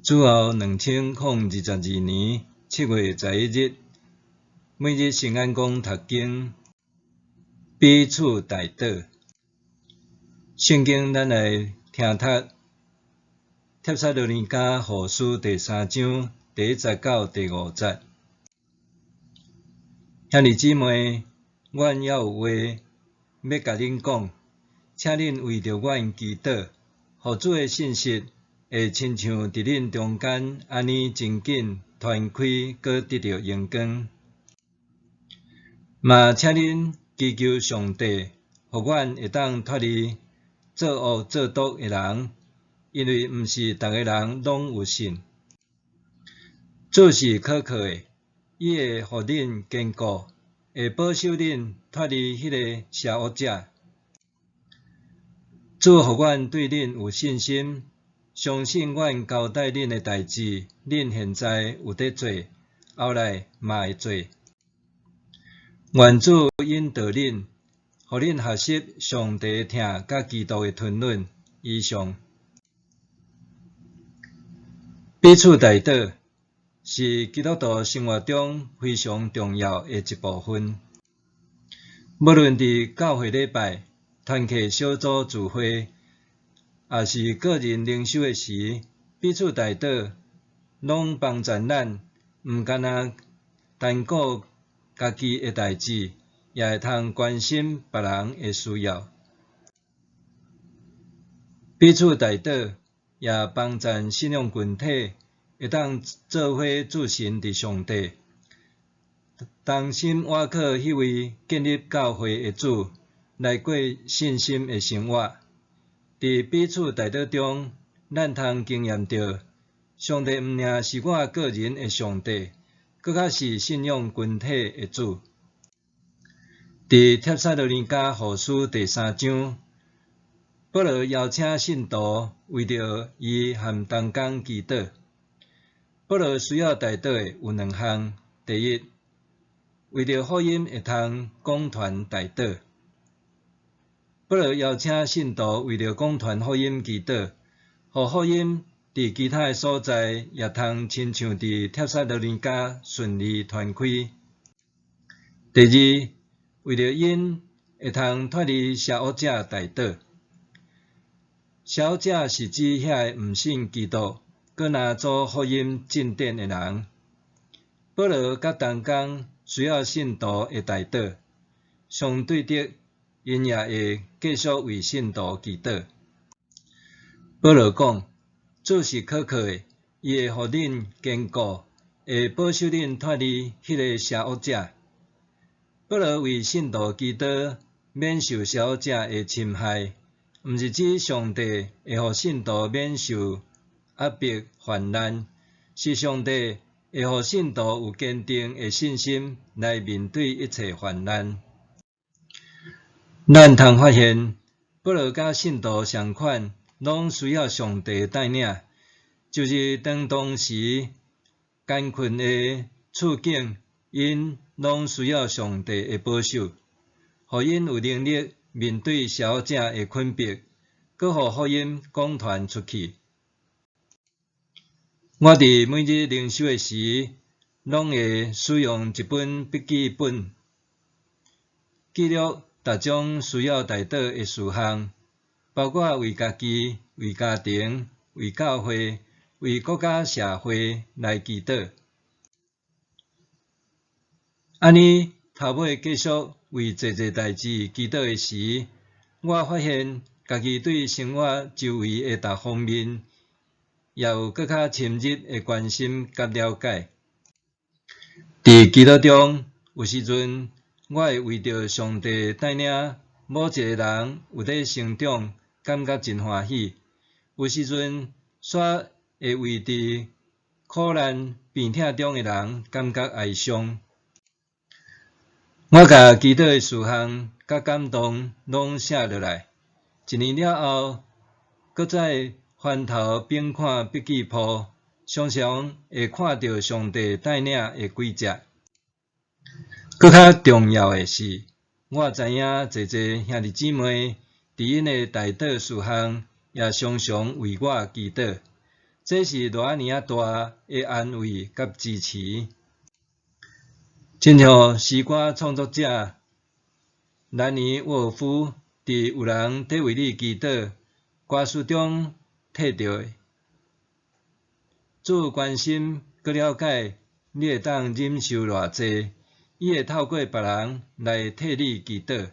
主後2022年7月11日，每日聖安講讀經，彼此代禱。聖經咱來聽讀帖撒羅尼迦後書第三章第一節到第五節。兄弟姊妹，阮猶有話欲共恁講，請恁為著阮祈禱，予主的信息會親像佇恁中間按呢真緊傳開，閣得著榮光。嘛，請恁祈求上帝，予阮會當脫離作惡作毒的人，因為毋是逐个人攏有信。主是可靠的，伊會予恁堅固，會保守恁脫離彼个邪惡者。主予阮對恁有信心，相信阮交代恁的代誌，恁現在有佇做，後來嘛會做。願主引導恁，予恁學習上帝的疼佮基督的吞忍。以上。彼此代禱是基督徒生活中非常重要的一部分。無論佇教會禮拜、團契小組聚會，抑是個人靈修的時，彼此代禱攏幫助咱，毋干焦單顧家己的代誌，也會通關心別人的需要。彼此代禱也幫助信仰群體會當做伙注神佇上帝，同心倚靠彼位建立教會的主，來過信心的生活。佇彼此代禱中，咱通經驗著上帝毋爾是我個人的上帝，閣較是信仰群體的主。佇帖撒羅尼迦後書第三章，保羅邀請信徒為著伊和同工祈禱。保羅需要代禱的有兩項：第一，為著福音會通廣傳代禱。保羅邀請信徒為著廣傳福音祈禱，予福音佇其他的所在也通親像佇帖撒羅尼迦順利傳開。第二，為著𪜶會通脫離邪惡者代禱。邪惡者是指遐个毋信基督，閣攔阻福音進展的人。保羅佮同工需要信徒的代禱，相對的，𪜶也會繼續為信徒祈禱。保羅講：主是可靠的，伊會予恁堅固，會保守恁脫離彼个邪惡者。保羅為信徒祈禱，免受邪惡者的侵害，毋是指上帝會予信徒免受壓迫患難，是上帝會予信徒有堅定的信心來面對一切患難。咱通發現，保羅佮信徒仝款，攏需要上帝的帶領，就是當當時艱困的處境，𪜶攏需要上帝的保守，予𪜶有能力面對邪惡者的困迫，閣予福音廣傳出去。我佇每日靈修的時，攏會使用一本筆記本，記錄逐種需要代禱的事項，包括為家己、為家庭、為教會、為國家社會來祈禱。按呢，頭尾繼續為濟濟代誌祈禱的時，我發現家己對生活周圍的逐方面，也有閣較深入的關心佮了解。佇祈禱中，有時陣我會為著上帝帶領某一个人有佇成長，感覺真歡喜；有時陣煞會為佇苦難病痛中的人感覺哀傷。我共祈禱的事項佮感動攏寫落來，一年了後，閣再翻頭翻看筆記簿，常常會看著上帝帶領的軌跡。閣較重要的是，我知影濟濟兄弟姊妹佇𪜶的代禱事項，也常常為我祈禱。這是偌爾仔大的安慰佮支持。親像詩歌創作者蘭尼沃爾夫佇有人佇為你祈禱歌詞中提著的：主關心閣了解你會當忍受偌濟，伊會透過別人來替你祈禱。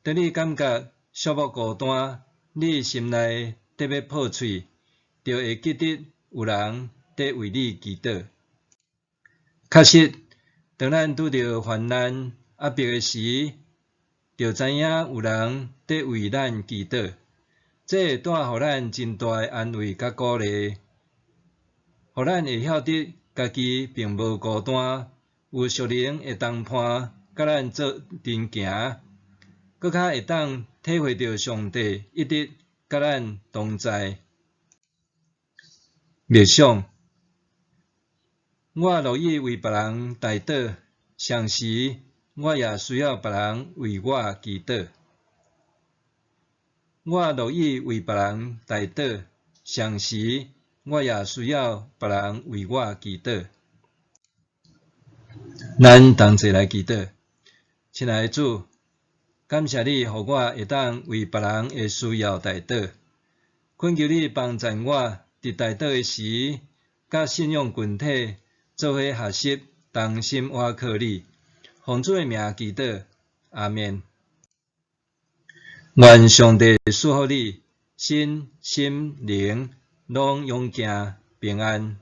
當你感覺寂寞孤單，你心內欲破碎，就會記得有人佇為你祈禱。確實，當咱拄著患難壓迫的時，就知影有人佇為咱祈禱，這會帶予咱真大的安慰佮鼓勵，予咱會曉得家己並無孤單，有屬靈的同伴佮咱做陣行，閣較會當體會著上帝一直佮咱同在。默想，我樂意為別人代禱，同時我也需要別人為我祈禱。我樂意為別人代禱，同時我也需要別人為我祈禱。咱同齊來祈禱，親愛的主，感謝你予我會當為別人的需要代禱，懇求你幫贊我，佇代禱的時，佮信仰群體做伙學習，同心倚靠你。奉主的名祈禱，阿們。願上帝賜福你，身心靈攏勇健平安。